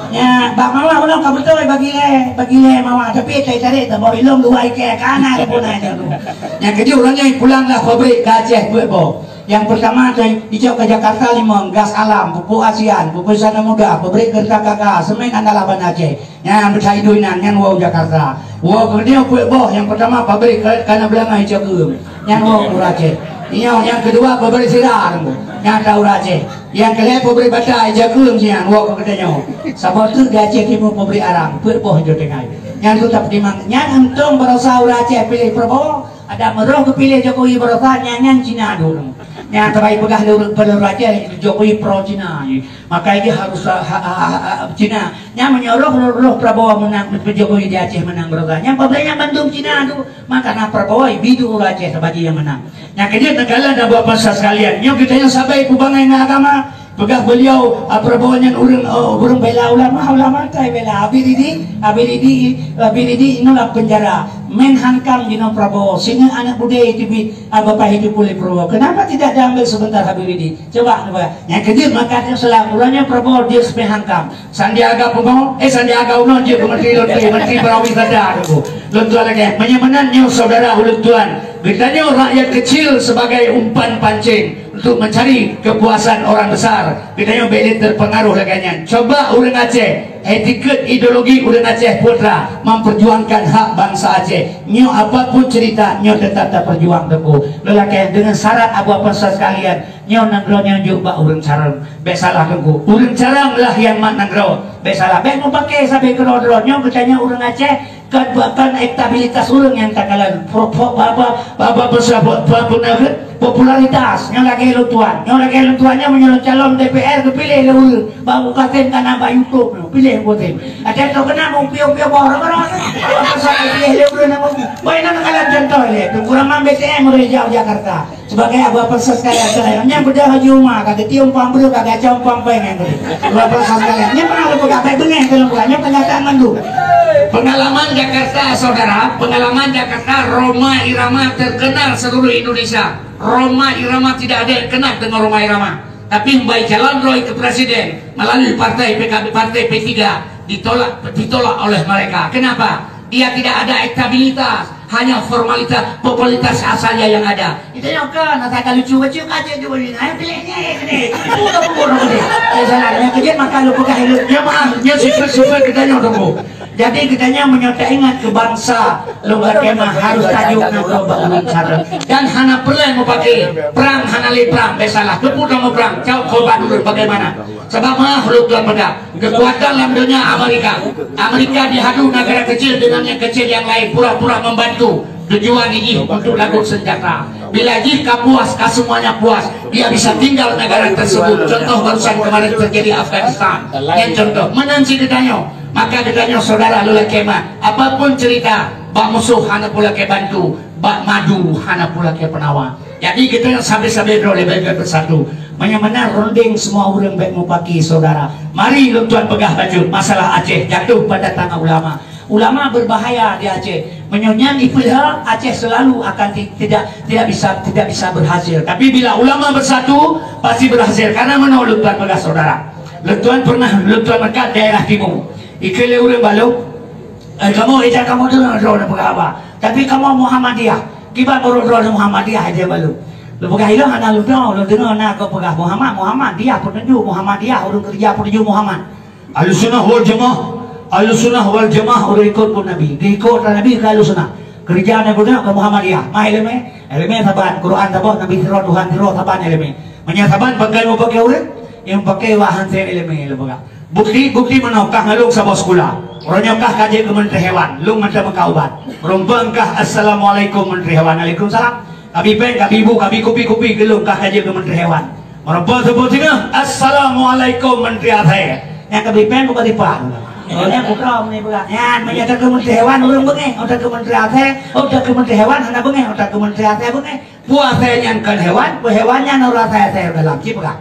Nya, bak mawah ulôn ka beutôi bagi lhèe, bagi lhèe mawah, tapi watèe itarek saboh ilông dua ikèe, ka na geupeuna nyoe. Nyang keujeuet ureueng nyan pulang lam pabrik ka Aceh peuet boh. Nyang peurtama tu icok ka Jakarta limong, gas alam, pupuk ASEAN, pupuk Sana Muda, pabrik Kerta K K, semen andalan Banda Aceh. Nyan beusaidui nyan, nyan woe u Jakarta. Woe keudeh peuet boh, nyang peurtama pabrik ka-, kana beulangah icok keuem. Nyan woe u Aceh. Nyoe nyang keudua pabrik sira, nyan ata u Aceh. Nyang keulhèe pabrik bata icok keuem nyan woe keu geutanyoe. Saboh teuk di Aceh Timu pabrik arang, peuet boh icok tinggai. Nyan tu tapeutimang. Nyan untông baroesa ureueng Aceh piléh Prabowo, adak meurôh geupiléh Jokowi baroesa nyan, nyan Cina dulu. Nyan sabai peugah lé ureueng, ureueng Aceh Jokowi pro Cina. Maka dia harus, ha, ha, ha, ha, Cina. Nyang meunyoe roh, roh, roh Prabowo menang, Jokowi di Aceh menang beureuga. Nyang pabrik nyan bandum Cina tu. Maka na Prabowo, bidu ureueng Aceh sabaji nyang menang. Nyang keujeuet neukalon dan buat peurasa sekalian. Nyoe geutanyoe sabai peubangai ngon agama. Peugah beliau, ah, Prabowo nyan ureueng, oh, ureueng bela ulama, ulama tai bela. Habib Rizik, Habib Rizik, Habib Rizik inoe lam penjara. Menhan K A M jinoe Prabowo. Singoh aneuk budaya itu bi, ah, Bapak itu pulih Prabowo. Kenapa tidak diambil sebentar Habib Rizik? Coba, coba. Nyang keujeuet maka teuseulap. Uroe nyoe Prabowo jeuet seupeh hangkam. Sandiaga Uno, eh, Sandiaga Uno jeuet keu menteri lôn, menteri pariwisata tu. Lôn tuan lagèe. Meunyoe meunan nyoe saudara ulôn tuan. Geutanyoe rakyat kecil sebagai umpan pancing untuk mencari kepuasan orang besar. Geutanyoe bèk lé terpengaruh lagèe nyan. Coba ureueng Aceh, etiket ideologi ureueng Aceh putra memperjuangkan hak bangsa Aceh. Nyoe apapun cerita, nyoe tetap taperjuang teungku. Lelaki dengan syarat abu apa sekalian. Nyoe nanggroe nyoe jok bak ureueng carông. Bèk salah teungku. Ureueng carông lah nyang mat nanggroe. Bèk salah. Bèk meupaké sabe keudroe-droe. Nyoe geutanyoe ureueng Aceh, kon, kon elektabilitas ureueng nyang takalon. Po-, po-, apa, apa, apa, apa, apa, apa, popularitas. Nyoe lagèe lôn tuan. Nyoe lagèe lôn tuan nyoe meunyoe calon D P R geupiléh lé ureueng. Bak Mukasem ka na bak YouTube nyoe. Piléh Mukasem. Ada tu kena mau piôh-piôh boh orang-orang. Apa salah piléh lé ureueng nama. Baik, nang kalau contoh lé. Teungku Rahman B T M ureueng jauh Jakarta. Sebagai abu apa sekalian, sekalian. Nyang beudah Haji Umar, ka geutiek umpang breuh, ka gaca umpang péng, nyang tadi. Abu apa sekalian. Nyang pernah lôn peugah, baik beungéh keu lôn peugah. Nyang pernyataan mandum. Pengalaman Jakarta, saudara, pengalaman Jakarta, Rhoma Irama terkenal seluruh Indonesia. Rhoma Irama tidak ada yang kenal dengan Rhoma Irama. Tapi baik calon roh ke presiden melalui partai P K B, partai P tiga ditolak, ditolak oleh mereka. Kenapa? Dia tidak ada elektabilitas, hanya formalitas, popularitas saja yang ada. Kita nyok kan, asal ka lucu bacut ka cek dua ni. Hai, pilih ni, ni. Itu dah pun orang ni. Eh, salah. Yang kerja makan lupa kah hidup. Ya, maaf. Ya, sifat-sifat kita nyok tunggu. Jadi, kita nyok menyok tak ingat ke bangsa. Lôn lakèe mah harus tajok nanggroe bak ureueng carông. Dan hana peureulèe meupaké prang, hana lé prang, bèk salah. Teupeu tamong prang, cok korban ureueng bagaimana? Sabab meuah lôn tuan peugah, kekuatan lam donya Amerika. Amerika dihadu negara kecil dengan yang kecil yang lain pura-pura membantu. Tujuan jih untuk lagot senjata. Bila jih ka puas, ka semuanya puas, dia bisa tinggal negara tersebut. Contoh barusan kemarin terjadi Afghanistan. Yang contoh, menang si geutanyoe. Maka geutanyoe saudara lelaki mah, apapun cerita, bak musoh hana pula ke bantu, bak madu hana pula ke penawa. Jadi geutanyoe sabe-sabe droe leubeh bersatu. Meunyoe meunan runding semua ureueng bèk mupaki saudara. Mari lôn tuan peugah bacut masalah Aceh jatuh pada tangan ulama. Ulama berbahaya di Aceh. Meunyoe nyan dipeulihara, Aceh selalu akan ti-, tidak, tidak bisa, tidak bisa berhasil. Tapi bila ulama bersatu, pasti berhasil. Karena meunoe lôn tuan peugah saudara. Lôn tuan pernah, lôn tuan meukat daerah timu. Ikeu lé ureueng balok, eh, kamoe ija kamoe tu na droe na peugah haba. Tapi kamoe Muhammadiyah. Kiban ureueng droe Muhammadiyah ija balok. Lôn peugah ilong hana lôn droe, lôn deungoe na keu peugah Muhammad, Muhammadiyah peutunjuk Muhammadiyah, ureueng keurija peutunjuk Muhammad. Ahlussunnah wal Jamaah, Ahlussunnah wal Jamaah ureueng ikot pun Nabi. Di ikot Nabi keu Ahlussunnah. Keurija na guna keu Muhammadiyah. Ma ileumèe, ileumèe saban, Quran saboh, Nabi sidroe, Tuhan sidroe, saban ileumèe. Meunyoe saban pakai mupake ureueng, nyang pakai wah hansé ileumèe lôn peugah. Bukti, bukti meunoe kah ngon lôn saboh sikula. Uroe nyoe kah ka jeuet keu Menteri Hewan, lôn mantong meukat ubat. Rumpang kah, "Assalamualaikum Menteri Hewan." "Waalaikumsalam." Kabi péng, kabi bu, kabi kupi-kupi keu lôn kah ka jeuet keu Menteri Hewan. Meureumpang saboh singoh, "Assalamualaikum Menteri Asèe." Nyang kabi péng buka tipa. Oh, nyan buka meunan buka. Nyan meunyoe ata keu Menteri Hewan ureueng beungéh, ata keu Menteri Asèe, ata keu Menteri Hewan hana beungéh, ata keu Menteri Asèe beungéh. Peue asèe nyan kon hewan, peue hewan nyan ureueng asèe-asèe dalam. Ci peugah.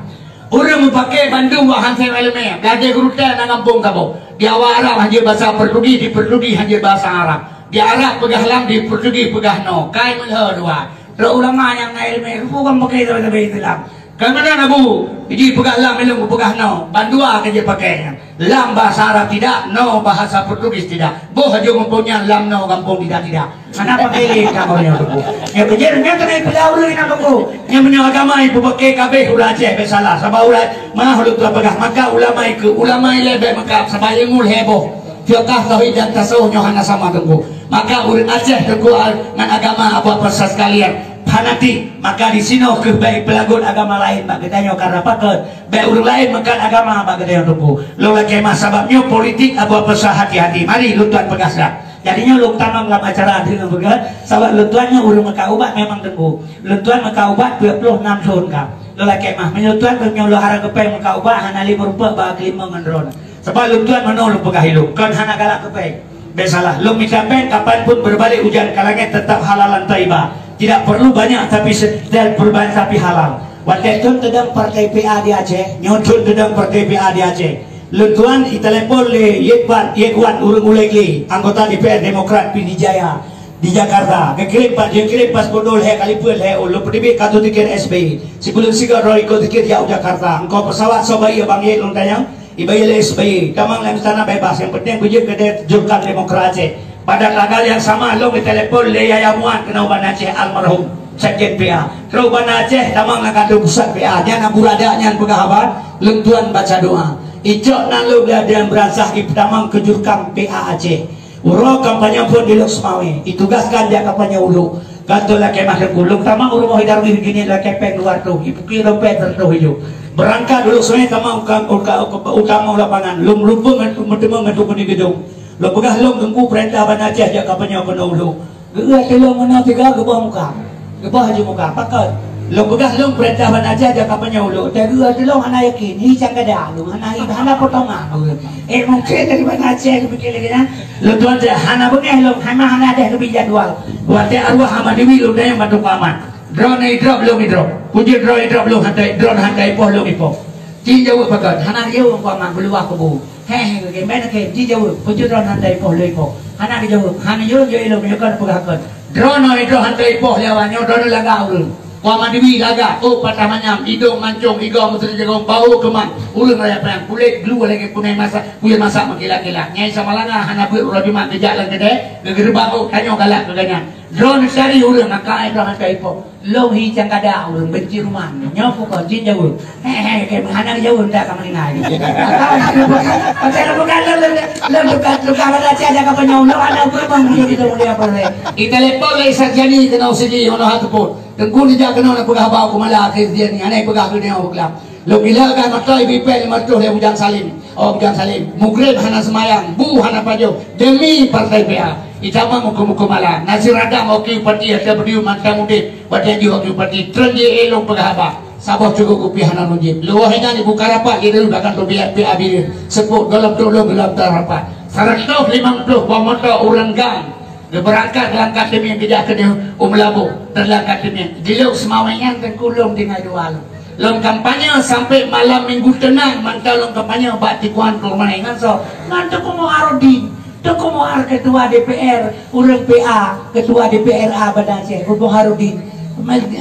Ureueng mupake bandum wah hansé ileumèe. Blah deh gurutèe na gampông kamoe. Di awak Arab hanjeuet basa Portugis, di Portugis hanjeuet basa Arab. Di Arab peugah lam, di Portugis peugah no. Kai meulhö dua. Trok ulama nyang na ileumèe, peue kan pakai sabe-sabe Islam. Kan meunan Abu, ji peugah lam ilong peugah no, bandua ka jipakai nyan. Lam bahasa Arab tidak, no bahasa Portugis tidak. Boh aju muphom nyan lam no gampông tidak-tidak. Hana pakai lé kamoe nyoe Teungku. Nyang keujeuet nyan keuneuk peugah ureueng nyan Teungku. Nyang meunyoe agama ipeubeuke kabeh ureueng Aceh bèk salah. Sabab ureueng maah ulôn tuan peugah, maka ulama ikeu, ulama ilèe bèk meukat, sabab ilmu lhèe boh. Fiqah, tauhid dan tasawuf nyoe hana sama Teungku. Maka ureueng Aceh Teungku al-, ngon agama Abu Abasah sekalian fanatik. Maka disinoe keuh bèk ipeulagot agama laén bak geutanyoe karena pakon. Bèk ureueng laén meukat agama bak geutanyoe Teungku. Lôn lakèe meu'ah sabab nyoe politik Abu Abasah hati-hati. Mari lôn tuan peugah siat. Jadi nyoe lôn tamong lam acara deungon peugah, sabab lôn tuan nyoe ureueng meukat ubat memang Teungku. Lôn tuan meukat ubat dua ploh nam thon ka. Lôn lakèe meu'ah, meunyoe lôn tuan nyoe lôn harap geupèng meukat ubat hana lé meurumpok bak keulimong ngon droeneuh. Sabab lôn tuan meunoe lôn peugah ilôn, kon hana galak geupèng. Bèk salah, lôn mita pèng kapan pun berbalik ujan ke langit tetap halalan thayyibah. Tidak perlu banyak tapi se-, tidak perlu banyak tapi halal. Watèe thon teudong partai P A di Aceh, nyoe thon teudong partai P A di Aceh. Lôn tuan itelepon lé Yekwan, Yekwan ureueng Ulee Glee, anggota D P R Demokrat Pidie Jaya di Jakarta. Geukirém pa-, geukirém paspor lhèe kali peuet lhèe ôn, lôn peuteubiet kartu tiket S B Y. Sibuleuen sigoe droe ikot tiket jak u Jakarta. Engko pesawat soe bayeue Bang Yek lôn tanyong? Ibayeue lé S B Y. Tamong lam istana bebas. Nyang penting beujeuet keu de-, jurkan Demokrat Aceh. Pada tanggal yang sama lôn itelepon lé Yahya Muat keunoe u Banda Aceh almarhum. Sekjen P A. Trok u Banda Aceh tamong lam kantor pusat P A. Nyan Abu Radak nyan peugah haba, lôn tuan baca doa. Icok nan lôn lé Adrian Beransah ipeutamong keu jurkam P A Aceh. Uroe kampanye phon di Lhokseumawe, itugaskan jak kampanye u Luek. Gantoe lakèe meu'ah Teungku, lôn tamong u rumoh Idarwis gini lakèe pèng dua reutôh, ipukui dompet sireutôh ijôh. Beurangkat u Lhokseumawe tamong u ka-, u ka-, u ka-, u tamong lapangan, lôn meureumpok ngon, meuteumeung ngon Teungku Ni Geudong. Lôn peugah lôn Teungku peurintah Banda Aceh jak kampanye keunoe u Luek. Geu'eu ateueh lôn meunan sigoe geuboh muka. Geuboh aju muka. Pakon? Lôn peugah lôn peurintah Banda Aceh jak kampanye u Luek. Teuh geu'eu ateueh lôn hana yakin. Hi cangkada lôn hana, hi hana potongan. Eh, mungken dari Banda Aceh geupike lagèe nyan. Lôn tuan cit hana beungèh lôn, hana, hana deh geubri jadwal. Watèe arwah Ahmad Dewi lôn tanyong bak Teungku Ahmad. Droeneuh idrop lôn idrop. Peue jeuet droeneuh idrop lôn hana, droeneuh hana ipoh lôn ipoh. Ci jaweueb pakon? Hana jaweueb Teungku Ahmad, beuluwah kubu. He, he, geukheun, meunan kheun, ci jaweueb, peue jeuet droeneuh hana ipoh lôn ipoh. Hana geujaweueb, hana jaweueb, jaweueb ilôn, meunyoe kon peugah kon. Droeneuh idrop hana ipoh lé awaknyoe, droeneuh lagak ureueng. Teungku Ahmad Dewi lagak, ôk patah manyam, idông mancông, igoe meuseujagong, baô keumang, ureueng raya panyang, kulét glue lagèe punai masak, kuyeuen masak meukilat-kilat. Nyai Samalanga hana beuet uroe Jumat geujak lam keudè, geugeureubang ôk, tanyoe galak keu gobnyan. Droeneuh cari ureueng, maka ai droeneuh hana ipoh. Lôn hi cangkada ureueng, benci ruman. Nyoe peue kon, ci jaweueb. He, he, kheun, hana geujaweueb, dak ka meulingai. Pasal lôn bukan, lôn, lôn, lôn tukang, tukang Banda Aceh jak kampanye, lôn hana beuet bang, jadi lôn dia apa lé. Itelepon lé Sarjani keunoe sigi, meunoe hana teupot. Teungku neujak keunoe na peugah haba Teungku Mala, Kristian, hana peugah keu nyoe beukeulab. Lôn gila kan mata ibi pèng lima reutôh lé Bujang Salim. Oh, Bujang Salim. Mugreb hana seumayang, bu hana pajoh. Demi partai P A. Itamong huköm-huköm Allah. Nasir Adam oke bupati, ata beudiu mantong udeb. Watèe jih oke bupati. Treun jih lôn peugah haba. Saboh cukôp kupiah hana lôn jieb. Lheueh nyan ibuka rapat, jih dulu bahkan tobiat P A B. Seupôt dalam tolong dalam rapat. Seratus lima puluh buah moto ureueng GAM. Geubeurangkat lam Kateumien geujak keudeh u Meulaboh, teulang Kateumien. Di Lhokseumawe nyan Teungku lôn tinggai dua lôn. Lôn kampanye sampai malam Minggu teunang, mantong lôn kampanye bak Teuku Muhammad Rumané ngon soe? Ngon Teungku Muharudin. Teungku Muhar ketua D P R, ureueng P A, ketua D P R A Banda Aceh, Teungku Muharudin.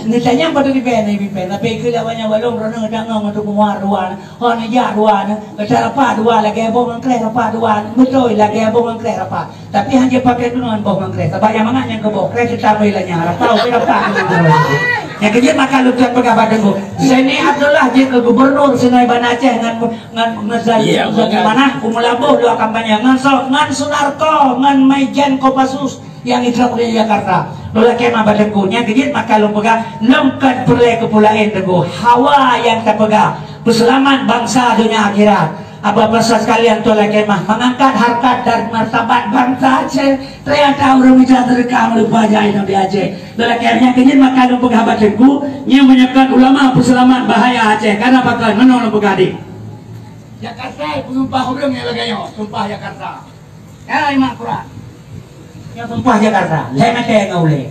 Neutanyong bak D P R, D P R, tapi keu lawan nyan walong droeneuh tanyong ngon Teungku Muhar dua. Ho neujak dua nyoe, gata rapat dua lagèe boh ngon kreh rapat dua, beutôi lagèe boh ngon kreh rapat. Tapi han jipaké keunoe boh ngon kreh, sabab nyang mangat nyang keu boh kreh teutamé lanyah, rapat, oke, rapat ngon kreh. Nyang keujeuet maka lôn tuan peugah bak Teungku. Saini Abdullah jeuet keu gubernur sinoe Banda Aceh ngon, ngon, ngon Zai-, Iya, Zaini betul. Manah, u Meulaboh dua kampanye ngon soe, ngon Sunarko, ngon Maijen Kopassus. Nyang idrop di Jakarta. Lôn lakèe meu'ah bak Teungku. Nyang keujeuet maka lôn peugah, lôn kon peureulèe keu peue laén Teungku. Hawa nyang tapeugah, peuseulamat bansa donya akhirat. Apa-apa sekalian tuan lakèe meu'ah, mengangkat harkat dan martabat bangsa Aceh. Ternyata ureueng mita seudeukah meuleupah jai Nabi Aceh. Lôn lakèe nyang keujeuet maka lôn peugah bak Teungku, nyoe meunyoe kon ulama peuseulamat bahaya Aceh. Karena pakon meunoe lôn peugah di Jakarta, peusumpah ureueng nyang lagèe nyoe, sumpah Jakarta. Ya, imat Quran. Nyoe sumpah Jakarta. Lhèe meuté ngon ulèe.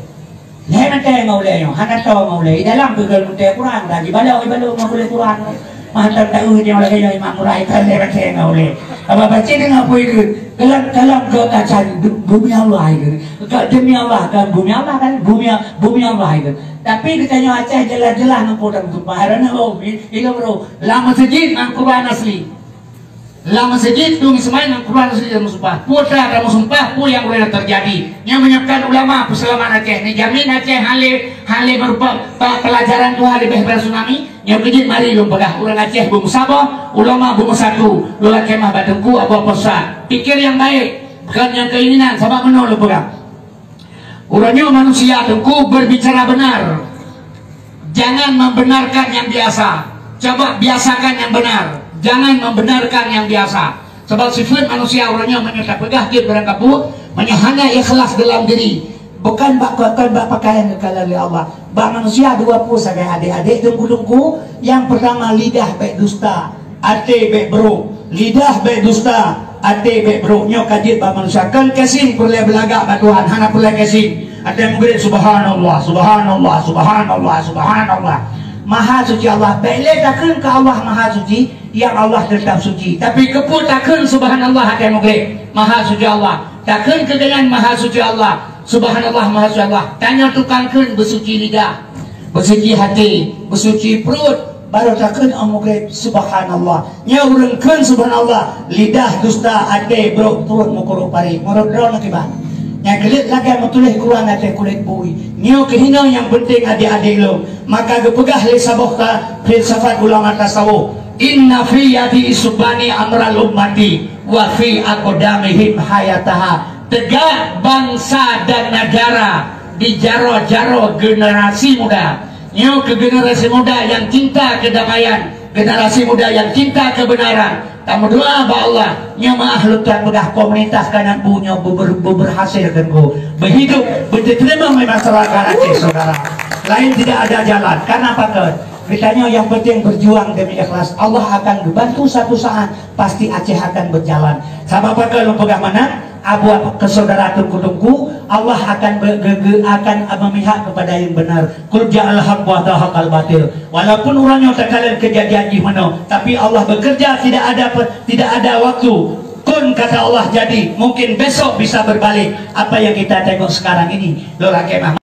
Lhèe meuté ngon ulèe nyoe. Hana toe ngon ulèe. Di dalam beugöt meuté Quran. Dan ibalok, ibalok ngon ulèe Quran. Mantap tahu nyoe lagèe nyoe Imam Murai kan lé rasa ngon ulèe. Apa baca dengan apa itu? Kalam-kalam kau kacau bumi Allah itu. Kau demi Allah kan bumi Allah kan bumi bumi Allah itu. Tapi kita nyoe Aceh jelas-jelas nampak dan sumpah. Karena oh, ini bro, lama sejid nang Quran asli. Lam masjid tu meuseumai ngon Quran seujeut meusumpah. Peue teuma meusumpah, peue nyang uroe nyoe teujadi. Nyoe meunyoe kon ulama peuseulamat Aceh, neujamin Aceh hale, hale meurupa pe-, pelajaran Tuhan leubeh daripada tsunami. Nyoe keujeuet mari lôn peugah, ureueng Aceh beumeusaboh, ulama beumeusaku. Lôn lakèe meu'ah bak Teungku Abu Aposa. Pikir nyang baik, bukan nyang keinginan, sabab meunoe lôn peugah. Uroe nyoe manusia Teungku berbicara benar. Jangan membenarkan yang biasa. Coba biasakan yang benar. Jangan membenarkan yang biasa. Sebab sifat manusia uroe nyoe meunyoe tapeugah jeuet barang kapeue, meunyoe hana ikhlas dalam diri. Bukan bak, bukan bak pakaian geukalon lé Allah. Bak manusia dua peue sagai adék-adék Teungku-teungku. Yang pertama lidah bèk dusta. Até bèk brok, lidah bèk dusta, até bèk brok. Nyoe ka jeuet bak manusia. Kon casing peureulèe beulagak bak Tuhan, hana peureulèe casing. Até mugreb subhanallah, subhanallah, subhanallah, subhanallah. Maha suci Allah. Bèk lé takheun keu Allah maha suci, yang Allah tetap suci. Tapi keupeue takheun subhanallah até mugreb? Maha suci Allah. Takheun keu gobnyan maha suci Allah. Subhanallah, maha suci Allah. Tanyoe tukang kheun beusuci lidah, beusuci até, beusuci pruet. Baru takheun ôh mugreb subhanallah. Nyoe ureueng kheun subhanallah, lidah dusta, até brok, pruet meukurok parit. Meunurot droeneuh kiban? Nyang keuliet lagèe meutuléh Quran até kulét bui. Nyoe keuh hinoe nyang peunteng adék-adék lôn. Maka geupeugah lé saboh ka filsafat ulama tasawuf, "Inna fi yadi isbani amral ummati wa fi aqdamihim hayataha." Tegak bansa dan negara di jaroe-jaroe generasi muda. Nyoe keu generasi muda nyang cinta keudamaian, generasi muda nyang cinta keubeunaran. Tameudoa bak Allah, nyoe meu'ah lôn peugah komunitas kanan bu nyoe beuber-, beuberhasil Teungku. Beuhidup, beuteurimong di masyarakat Aceh, saudara. Lain tidak ada jalan. Karena apa, Teungku? Geutanyoe nyang penting berjuang demi ikhlas. Allah akan geubantu satu saat, pasti Aceh akan berjalan. Sabab apa, Teungku, lôn peugah meunan? Abu keu saudara Teungku-teungku, Allah akan be-, ge-, ge-, akan memihak kepada yang benar. Qul ja'al haqq wa zahaqal batil. Walaupun uroe nyoe takalon keujadian jih meunoe, tapi Allah bekerja tidak ada pe-, tidak ada waktu. Kun kata Allah jadi, mungkin besok bisa berbalik. Apa yang kita tengok sekarang ini, lôn lakèe meu'ah.